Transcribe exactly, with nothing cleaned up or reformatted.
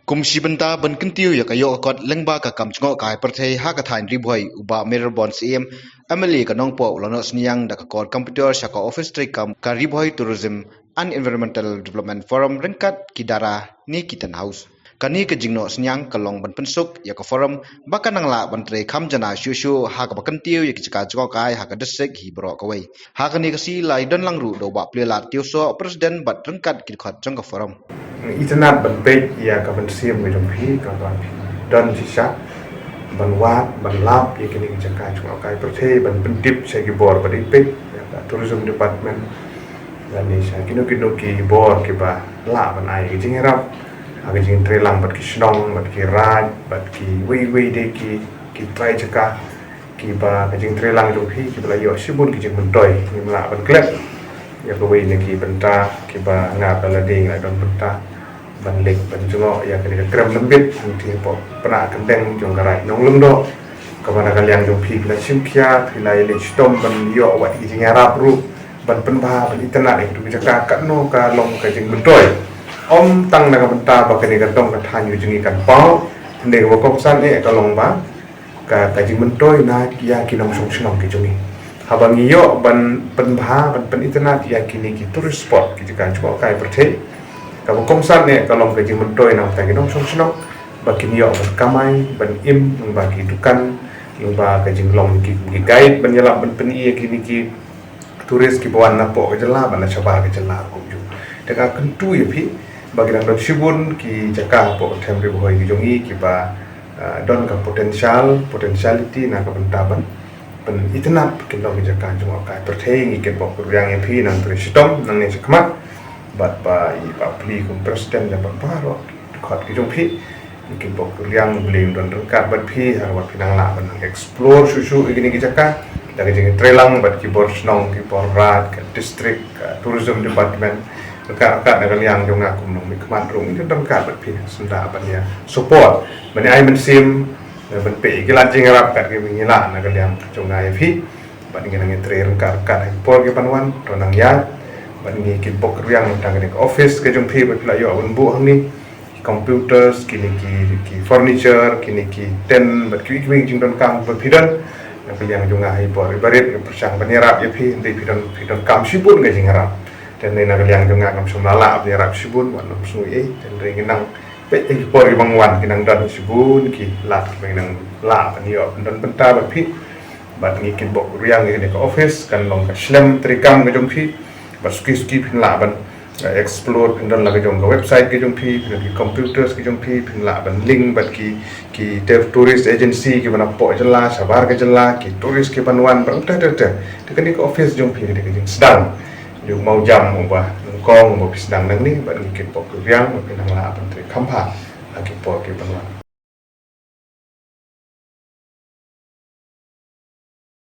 Kum shi bynta ban kyntiew ïa ka ïoh ka kot lyngba ka kam jngohkai pyrthei ha ka thaiñ Ri Bhoi, u Bah Mayral Born Syiem, M L A ka Nongpoh, u la noh synñiang da ka kor computer sha ka office treikam ka Ri Bhoi Tourism and Environmental Development Forum ryngkat ki dara ne ki tent house. Kane ka jingnoh synñiang ka long ban pynsuk ïa ka forum ba kan nang lah ban trei kham jana shuh shuh ha kaba kyntiew ïa ki jaka jngohkai ha ka district hi baroh kawei. Ha kane ka sngi la ïadon lang ruh da u Bah Plialad Tiewsoh, President bad ryngkat ki dkhot jong ka forum. Itynnad ban peit ïa ka mynsiem ka jong phi, kaba phi don shisha ban wad, ban lap ïa kine ki jaka jngohkai pyrthei, ban pyntip sha ki bor ba dei peit ïa ka Tourism Department lane sha kino kino ki bor kiba lah ban ai ka jingïarap ha ka jingtreilang bad ki shnong, bad ki raid, bad kiwei kiwei de ki, ki trai jaka kiba ka jingtreilang jong phi kiba la ïoh shibun ki jingmyntoi. Ngim lah ban klet ïa kawei na ki bynta kiba nga ba la dei nga don bynta ban leit ban jngoh ïa kane ka krem lembit hangtei hapoh Pnah Kyndeng jong ka Raid Nonglyngdoh, kaba na ka liang jong phi, phi la shim khia, phi la ïaleit shitom ban ïoh wat ki jingïarap ruh, ban pynbha, ban itynnad ïa kito ki jaka, katno ka long ka jingmyntoi. Ym tang na ka bynta ba kane ka dong ka thaiñ jong ngi kan paw, hynrei kaba kongsan eh ka long ba ka, ka jingmyntoi na ïa ki nongshong shnong ki jong ngi. Haba ngi ïoh ban pynbha, ban pynitynnad ïa kine ki tourist spot, ki jaka jngohkai pyrthei, kaba kongsan eh ka long ka jingmyntoi na bynta ki nongshong shnong ba kin ïoh ban kamai, ban im, lyngba ki dukan, lyngba ka jinglong ki, ki guide ban ïalap ban pyni ïa kine ki tourist kiba wan napoh ka jylla bad na shabar ka jylla ruh kumjuh. Te nga kyntu ïa phi ba ki dang don shibun ki jaka hapoh ka them Ri Bhoi ki jong ngi kiba, ah, don ka potential, potentiality na ka bynta ban pynitynnad, kin long ki jaka jngohkai pyrthei. Ngi kitbok kyrwiang ïa phi, nang trei shitom nangne shakhmat, bad ba i Bah Pli kum President, bad baroh ki dkhot ki jong phi. Ngi kitbok kyrwiang, U Blei un don ryngkat bad phi, ha kaba phi nang lah ban nang explore shuh shuh ïa kine ki jaka da ka jingtreilang bad ki bor shnong, ki bor raid, ka district, ka Tourism Department. Ryngkat ryngkat na ka liang jong nga kum u nongmihkhmat ruh ngi don ryngkat bad phi, sngewbha ban ïa support, ban ïa ai mynsiem, ban peit ïa ki lad jingïarap kat kiba ngi lah na ka liang jong nga ïa phi. Bad ngi nang ïatrei ryngkat ryngkat ha ki por kiban wan, to nang ïaid. Bad ngi kitbok kyrwiang na ka bynta kane ka office ka jong phi ba phi la ïoh ban buh hangne, ki computers, kine ki, ki furniture, kine ki tent, bad kiwei kiwei ki jingdonkam ba phi don. Na ka liang jong nga ha i bor iba rit nga pyrshang ban ïarap ïa phi, hynrei phi don, phi donkam shibun ka jingïarap. Te hynrei na ka liang jong nga ngam shym la lah ban ïarap shibun, wat nym sngew ei, te hynrei ngi nang peit ïa ki por kiban wan, ki nang don shibun ki lad kiba ngi nang lah ban ïoh ban don bynta bad phi. Bad ngi kitbok kyrwiang ïa kane ka office kan long ka shlem treikam ka jong phi. Bad suki suki phin lah ban, eh, explore, phin don la ka jong ka website ka jong phi, phin don ki computers ka jong phi, phin lah ban link bad ki, ki ter-, tourist agency kiba napoh jylla, shabar ka jylla, ki tourist kiban wan, bad te te te. Te kane ka office jong phi ka dei ka jingsdang jong u mawjam uba nyngkong uba phi sdang nangne, bad ngi kitbok kyrwiang ba phin nang lah ban trei kham bha ha ki por kiban wan.